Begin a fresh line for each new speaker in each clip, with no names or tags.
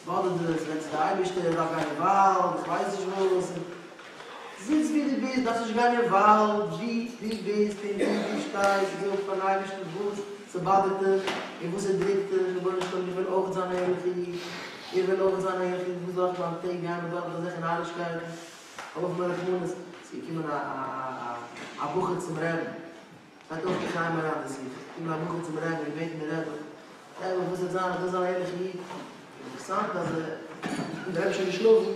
ס'באדערט דיר, ס'רעדט צו די אייבערשטער, איך דארף גיין אין וואלד, איך ווייס נישט וואס, זיץ ווי דו ביסט, דארפסט נישט גיין אין וואלד, ווי דו ביסט און ווי דו שטייסט, זאג פארן אייבערשטן וואס ס'באדערט דיך און וואס ס'דרוקט דיך, רבונו של עולם איך וויל אויך זיין א ערליכע איד, איך וויל אויך זיין א ערליכע איד, וואס זאל איך מיין טעג גייען מיר דורך אזעלכע נארישקייטן, האב אויף מיר רחמנות, ס'איז געקומען א א א בחור צום רעבן, שטייט אויך אין חיי מוהר"ן די שיחה, געקומען א בחור צום רעבן און געבעטן די רעבע, רעבע וואס וועט זיין, איך וויל זיין א ערליכע איד, אינטערעסאנט אז די רבי איז שוין געשלאפן,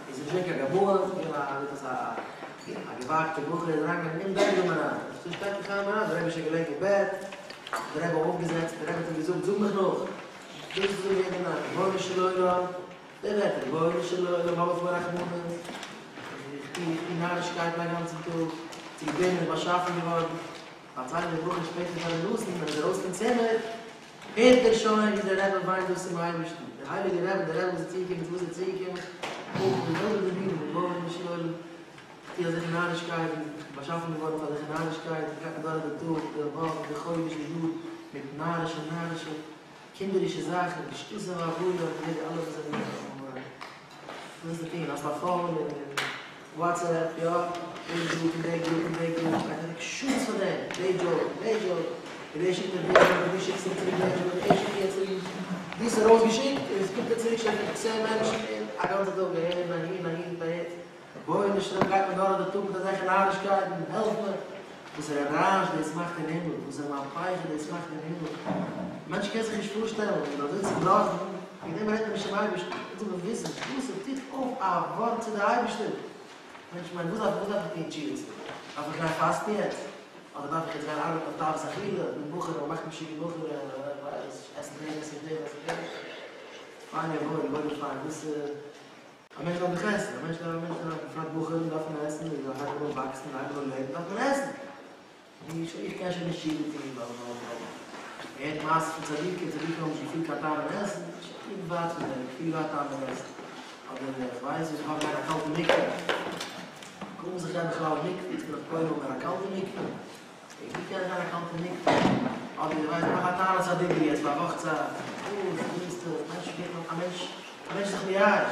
איז נישט געווען קיין גבאים, געווען א עפעס א א געוואגטע בחור איז אריינגעגאנגען אין בעדרום אריין, אזוי שטייט אין חיי מוהר"ן, די רבי איז שוין געלעגן אין בעט, די רבי אויפגעזעצט, די רבי האט אים געזאגט זאג מיך נאך, דאס איז אזוי יעדע נאכט, רבונו של עולם, די ווערטער, רבונו של עולם האב אויף מיר רחמנות, איך טו איך טו נארישקייטן א גאנצן טאג, צו דעם בין איך באשאפן געווארן, פארציילט דער בחור שפעטער פאר ר' נתן ווען ער איז ארויס פון צימער, הערט ער שוין ווי דער רבי וויינט דאס צום אייבערשטן, דער הייליגער רבי, דער רבי וואס איז צוגעקומען צו וואס ער איז צוגעקומען, אויך די זעלבע דיבורים, רבונו של עולם, איך טו אזעלכע נארישקייטן, איך בין באשאפן געווארן פאר אזעלכע נארישקייטן, גייט מיר דורך די טאג, די וואך, די חודש, די יאר, מיט נארישע נארישע קינדערישע זאכן, שטותים והבלים, ווי די אלע וואס זענען וואס זאלסטו טון, האסט א phone און WhatsApp, יא, די group און די group און די group, גייט אוועק שעות פאר דעם, די joke, די joke, און דער שיקט דיר די joke, און דו שיקסט אים צוריק די joke, און ער שיקט דיר צוריק, דו האסט ארויסגעשיקט, און עס קומט דיר צוריק שוין פון צען מענטשן, און א גאנצע טאג אהין אהין אהין אהין. רבונו של עולם גייט מען דורך די טאג מיט אזעלכע נארישקייטן, העלף מיר, וואסערע רעש דאס מאכט אין הימל, וואסערע מהפכה דאס מאכט אין הימל, א מענטש קען זיך נישט פארשטעלן, מען איז אזוי צובראכן, וועגן דעם רעדט מען נישט צום אייבערשטן, אונז זאל מען וויסן וואס עס טוט אויף א ווארט צו די אייבערשטער, מענטש מיינט וואס דארף וואס דארף איך טון תשובה צו, דארף איך גיין פאסטן יעצט, אדער דארף איך יעצט גיין ארבעטן אויף תאוות אכילה, די בחורים, מ'מאכט משוגע בחורים, עסן דעם עסן דעם עסן דעם, פיין וואויל וואויל פיין, וואס. א מענטש דארף דאך עסן, א מענטש דארף, א מענטש דארף, בפרט בחורים דארפן עסן, און זיי הייבן אן וואקסן, זיי הייבן אן לעבן, דארף מען עסן. נו, שוין, איך קען שוין נישט תשובה טון, ווייל, ווייל, ווייל, מ'הערט מעשות פון צדיקים, צדיקים האבן נישט געפילט קיין טעם אין עסן, שוין, איך בין ווייט פון דעם, איך פיל יא א טעם אין עסן. אדער, איך ווייס וואס, איך דארף גיין א קאלטע מקווה. קוים זיך גיין בכלל אין מקווה, יעצט בין איך כולל אין א קאלטע מקווה. ווי קען איך גיין א קאלטע מקווה? אדער איך ווייס מאך א תענית הדיבור יעצט פאר א וואך צייט. וואס ווילסטו? מענטש ווערט א מענטש, א מענטש איז זיך מייאש.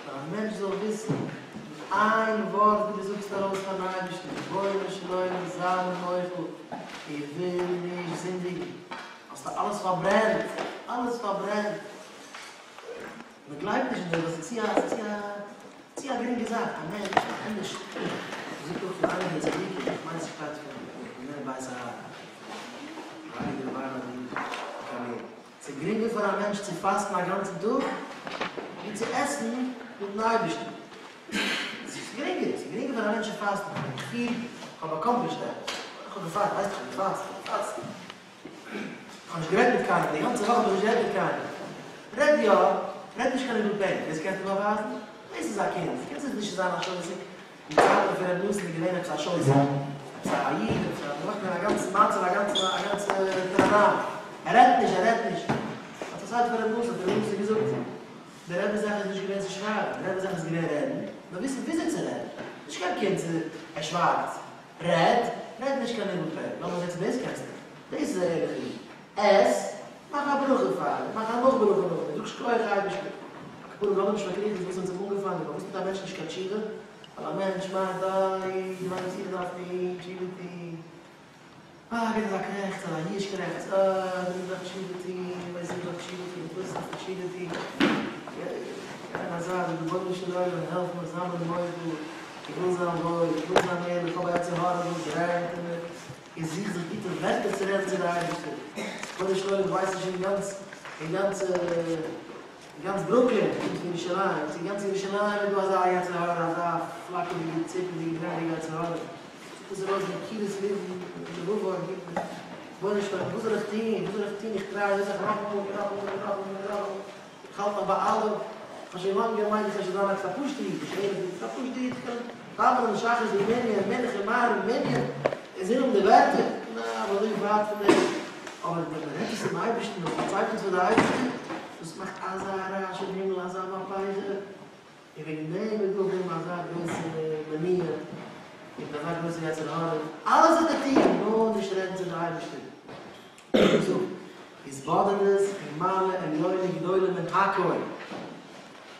נאר א מענטש זאל וויסן, מיט איין ווארט וואס דו זאגסט ארויס פארן אייבערשטן, רבונו של עולם זיי מיר מוחל, איך וויל נישט זינדיגן. האסטו אלעס פארברענט, אלעס פארברענט. מען גלייבט נישט אין דעם ווייל ס'איז צו א צו א צו א גרינגע זאך, א מענטש ענדערש זאגט אויך פון איינע פון די צדיקים, איך מיין ס'שטייט פון פון בית אהרן, פון הייליגער רבי אהרן מקארלין, ס'איז גרינגער פאר א מענטש צו פאסטן א גאנצן טאג ווי צו עסן מיטן אייבערשטן, ס'איז גרינגער, ס'איז גרינגער פאר א מענטש צו פאסטן, איך פיל איך האב accomplished עפעס, איך האב געפאסט, ווייסט איך האב געפאסט, איך האב געפאסט. כ'האב נישט גערעדט מיט קיינעם, די גאנצע וואך האב איך נישט גערעדט מיט קיינעם. רעד יא, רעד נישט קיין ניבול פה, דאס קענסטו באווייזן? דאס איז א קונץ, קונץ איז נישט צו זיין א שותק. אין צייטן פון ר' נתן איז געווען עפעס א שותק, עפעס א איד, עפעס א, מ'מאכט א גאנצע מצב, א גאנצע, א גאנצע טראראם. ער רעדט נישט, ער רעדט נישט. האט א צייט פון ר' נתן, האט ר' נתן געזאגט, די רבי'ס זאך איז נישט געווען צו שווייגן, די רבי'ס זאך איז געווען רעדן, נאר וויסן וויאזוי צו רעדן. נישט קיין קונץ, ער שווייגט. רעד, רעד נישט קיין ניבול פה, לאמיר זען צו דאס קענסטו. דאס איז א ערליכע איד. עס, מאך א ברכה פאר אים, מאך א נאך ברכה נאכדעם, זאג שכוח אייבערשטער. על כל פנים לאמיר נישט פארקריכן וואס אונז האבן אנגעפאנגען, פארוואס טוט א מענטש נישט קיין תשובה? ווייל א מענטש מיינט איי, דו ווייסט וואס איך דארף טון, תשובה טון. אה, געט אזא קרעכץ, אזא ייאוש קרעכץ, אה, דו מוזט דאך תשובה טון, ווייסט איך דארף תשובה טון, וואס דארפסטו תשובה טון? גיי אין א זייט, רבונו של עולם, העלף מיר, זיי מיר מוחל, איך וויל זיין וואויל, איך וויל זיין ערליך, איך האב א יצר הרע וואס רעדט אין מיר, איך זוך זיך גוטע ווערטער צו רעדן צו די אייבערשטער, רבונו של עולם, איך ווייס נישט אין גאנץ, אין גאנץ, אין גאנץ ברוקלין, קומט פון ירושלים, צו אין גאנץ ירושלים איז דא אזא יצר הרע, אזא פלאקערדיגע, ציפעדיגע, ברענעדיגע יצר הרע. וואס איז ארויס מקירות לבבו און גיט רבונו של עולם וואס זאל איך טון וואס זאל איך טון איך טריי אזוי סאך נאכאמאל און נאכאמאל און נאכאמאל און נאכאמאל איך האלט נאך ביי אלעם איך האב שוין לאנג געמיינט איך קען שוין זיין עפעס א פשוטע איד נישט ערליך איד א פשוטע איד איך קען דאווענען שחרית מיט מנין מנחה מעריב מנין און זינגען די ווערטער נא אבער אזוי ווייט פון דעם אבער ווען מען רעדט עס צום אייבערשטן און מען פארציילט עס פאר די אייבערשטער דאס מאכט אזא רעש אין הימל אזא מהפכה. און וועגן דעם איז דא אויף דעם אזא גרויסע מניעה, און אזא גרויסע יצר הרע, אלעס וועט ער טון, נאר נישט רעדן צו די אייבערשטער. ווי געזאגט. התבודדות היא מעלה עליונה גדולה מן הכל.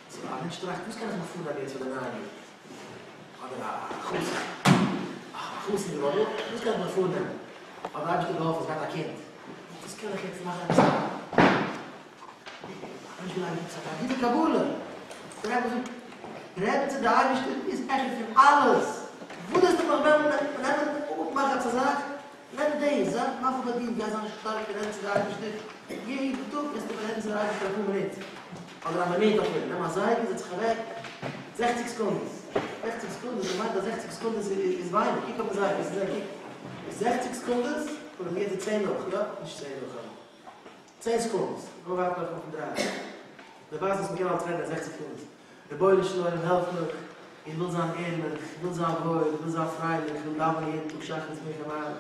סאו א מענטש טראכט וואס קען איך מיך פארנעמען יעצט פאר די נייע יאר? אדער א חתן, א חתן געווארן, וואס קען איך מיך פארנעמען? האט דער אייבערשטער געהאלפן עס גייט א קינד, וואס קען איך יעצט מאכן עפעס א א מענטש וויל עפעס א גוטע קבלה, דער רבי זאגט, רעדן צו די אייבערשטער איז העכער פון אלעס, וואס דארפסטו נאך נעמען אפמאכן עפעס א זאך, נעם די זאך, מאך אפ א דיעל, גיי זיין שטארק און רעדן צו די אייבערשטער, יעדן טאג וועסטו רעדן צו די אייבערשטער אפאר מינוט, אדער א מינוט אפילו, נעם א זייגער, זעץ זיך אוועק, זעכציג סעקונדעס, זעכציג סעקונדעס, דאס מיינט אז זעכציג סעקונדעס איז ווייניג, קוק אויפן זייגער, וועסטו זען, קוק, זעכציג סעקונדעס, און איך געב דיר צען נאך, יא? נישט צען נאך, אבער צען סעקונדעס, נאר ווייטער אויפן דרייווער, דו ווייסט וואס מ'קען אלץ רעדן אין זעכציג סעקונדעס, רבונו של עולם העלף מיך, איך וויל זיין ערליך, איך וויל זיין וואויל, איך וויל זיין פרייליך, איך וויל דאווענען יעדן טאג שחרית מנחה מעריב,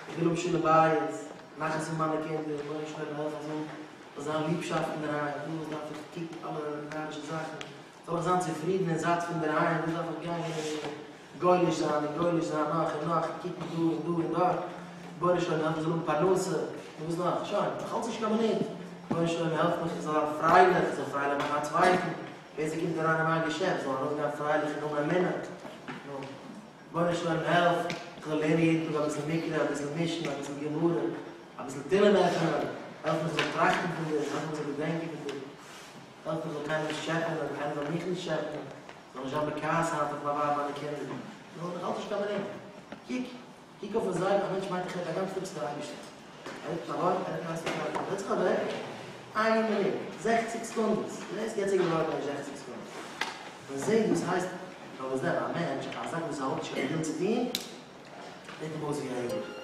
איך וויל האבן שלום בית, נחת פון מיינע קינדער, רבונו של עולם העלף איך זאל זיין ליבשאפט אינדערהיים, וואס דארף איך קוקן אלע נארישע זאכן, זאל איך זיין צופרידן און זאט פון דערהיים, וואס דארף איך גיין און גולש זיין און גולש זיין נאך און נאך, און קוקן דא און דא און דארט, רבונו של עולם העלף איך זאל האבן פרנסה, און וואס נאך, שוין, נאך אלץ נישט קיין מינוט, רבונו של עולם העלף מיך איך זאל זיין פרייליך, איך זאל פרייליך מאכן א צווייטן, ווער ס'קומט אריין אין מיין געשעפט זאל ארויסגיין פרייליך און האבן אמונה, נו, רבונו של עולם העלף איך זאל לערנען יעדן טאג אביסל מקרא, אביסל משנה, אביסל גמרא, אביסל תהלים עפענען, העלף מיך איך זאל טראכטן פון דיר, העלף מיך איך זאל געדענקען פון דיר. העלף מיך זאל קיינער נישט טשעפענען, קיינער זאל מיך נישט טשעפענען, זאל נישט זיין בכעס היינט אויף מיין ווייב מיינע קינדער, נו, נאך אלץ נישט קיין מינוט, קוק, קוק אויפן זייגער, א מענטש מיינט איך רעד א גאנץ טאג צו דער אייבערשטער, ער רעדט א ווארט, ער רעדט א סעקונדע, זעץ זיך אוועק, איין מינוט, זעכציג סעקונדעס, דו זעסט יעצט איז געווארן נישט זעכציג סעקונדעס, מען זעט וואס הייסט, נאר וואס דען, א מענטש, א זאך וואס ער האט נישט קיין ווילן צו טון, זעט אים אויס ווי א יאר.